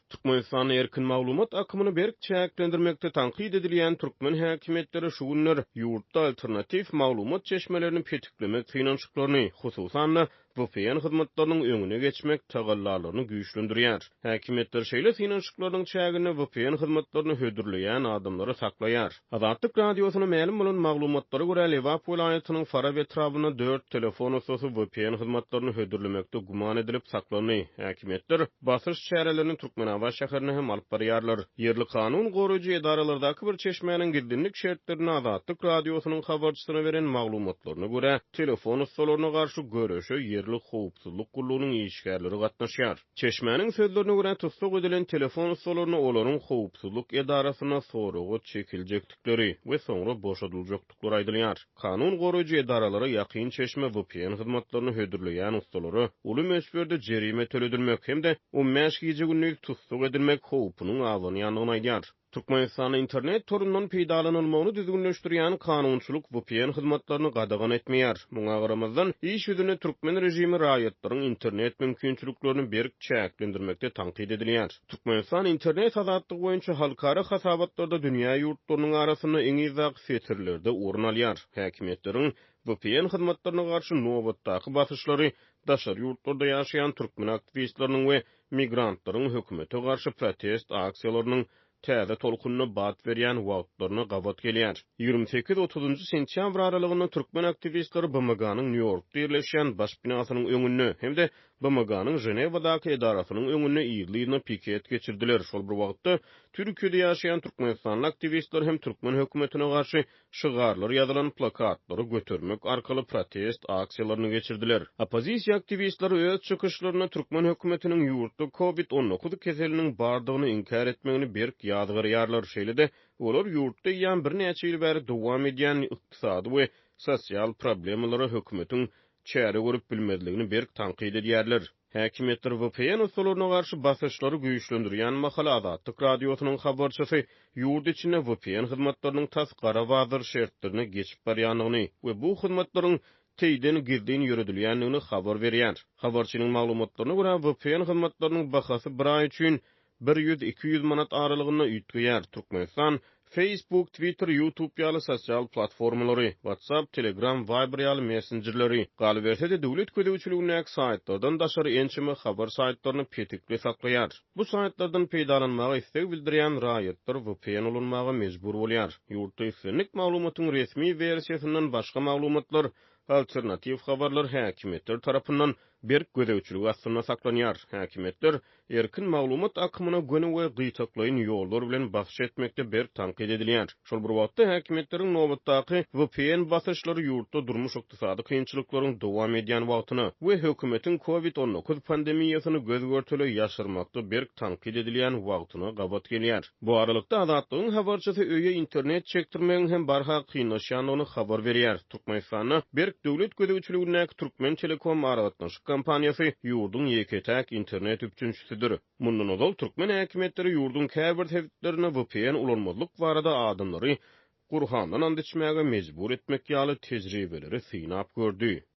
Türkmenistanda erkin maglumat akymyny berk çäklendirmekde tankyt edilýän türkmen häkimiýetleri şu günler ýurtda alternatiw maglumat çeşmelerini petiklemek synanyşyklaryny, hususan-da, VPN hyzmatlarynyň öňüne geçmek tagallalaryny güýçlendirýär. Häkimiýetler şeýle synanyşyklarynyň çäginde VPN hyzmatlaryny hödürleýän adamlary saklaýar. Azatlyk Radiosyna mälim bolan maglumatlara görä, Lebap welaýatynyň Farap etrabynda dört telefon ussasy VPN hyzmatlaryny hödürlemekde güman edilip saklandy. Häkimiýetler basyş çärelerini Türkmenabat şäherinde hem alyp barýarlar. Ýerli kanun goraýjy edaralardaky bir çeşmäniň gizlinlik şertlerinde Azatlyk Radiosynyň habarçysyna beren maglumatlaryna görä, telefon ussalaryna garşy göreşe ýerli howpsuzlyk gullugynyň işgärleri gatnaşýar. Çeşmäniň sözlerine görä, tussag edilen telefon ussalaryna olaryň howpsuzlyk edarasynda soraga çekiljekdikleri we soňra boşadyljakdyklary aýdylýar. Kanun goraýjy edaralara ýakyn çeşme VPN hyzmatlaryny hödürleýän ussalara uly möçberde jerime töledilmek hem-de on bäş gije-gündiz tussag edilmek howpunyň abanýandygyny aýdýar. Türkmenistanda internet torundan peýdalanylmagyny düzgünleşdirýän kanunçylyk VPN hyzmatlaryny gadagan etmeýär. Muňa garamazdan, iş ýüzünde türkmen režimi raýatlaryň internet mümkinçiliklerini berk çäklendirmekde tankyt edilýär. Türkmenistan internet azatlygy boýunça halkara hasabatlarda dünýä ýurtlarynyň arasynda iň yzdaky setirlerde orun alýar. Häkimiýetleriň VPN hyzmatlaryna garşy nobatdaky basyşlary daşary ýurtlarda ýaşaýan türkmen aktiwistleriniň we migrantlaryň hökümete garşy protest aksiýalarynyň täze tolkunyna bat berýän wagtlaryna gabat gelýär. 28, otuzynjy sentýabr aralygynda türkmen aktiwistleri BMG-niň Nýu-Ýorkda ýerleşýän baş binasynyň öňünde hem-de BMG-niň Ženewadaky edarasynyň öňünde yzly-yzyna piket geçirdiler. Şol bir wagtda, Türkiýede ýaşaýan türkmenistanly aktiwistler hem türkmen hökümetine garşy şygarlar ýazylan plakatlary götermek arkaly protest aksiýalaryny geçirdiler. Oppozisiýa aktiwistleri öz çykyşlarynda türkmen hökümetiniň ýurtda Covid 19 keseliniň bardygyny inkär etmegini berk ýazgarýarlar. Şeýle-de, olar ýurtda eýýäm birnäçe ýyl bäri dowam edýän ykdysady we sosial problemalara hökümetiň çäre görüp bilmezligini berk tankyt edýärler. Häkimiýetler VPN ussalaryna garşy basyşlary güýçlendirýän mahaly Azatlyk Radiosynyň habarçysy ýurt içinde VPN hyzmatlarynyň tas gara bazar şertlerine geçip barýandygyny we bu hyzmatlaryň teýden gizlin ýöredilýändigini habar berýär. Habarçynyň maglumatlaryna görä, VPN hyzmatlarynyň bahasy bir aý üçin Bir ýüz, 200 manat aralygynda üýtgeýär. Türkmenistan Facebook, Twitter, YouTube ýaly sosial platformalary, WhatsApp, Telegram, Viber ýaly messenjerleri, galyberse-de döwlet gözegçiligindäki saýtlardan daşary ençeme habar saýtlaryny petikli saklaýar. Bu saýtlardan peýdalanmaga isleg bildirýän raýatlar VPN ulanmaga mejbur bolýar. Ýurtda islendik maglumatyň resmi wersiýasyndan başga maglumatlar, alternatiw habarlar häkimiýetler tarapyndan berk gözegçilik astynda saklanýar. Häkimiýetler erkin maglumat akymyna göni we gytaklaýyn ýollar bilen basyş etmekde berk tankyt edilýär. Şol bir wagtda, häkimiýetleriň nobatdaky VPN basyşlary ýurtda durmuş-ykdysady kynçylyklaryň dowam edýän wagtyna we hökümetiň Covid 19 pandemiýasyny göz-görtele ýaşyrmakda berk tankyt edilýän wagtyna gabat gelýär. Bu aralykda, Azatlygyň habarçysy öýe internet çekdirmegiň hem barha kynlaşýandygyny habar berýär. Türkmenistanda berk döwlet gözegçiligindäki Türkmentelekom aragatnaşyk kompaniýasy ýurduň ýeke-täk internet üpjünçisidir. Mundan ozal, türkmen häkimiýetleri ýurduň käbir sebitlerinde VPN ulanmazlyk barada adamlary Gurhandan ant içmäge mejbur etmek ýaly tejribeleri synap gördi.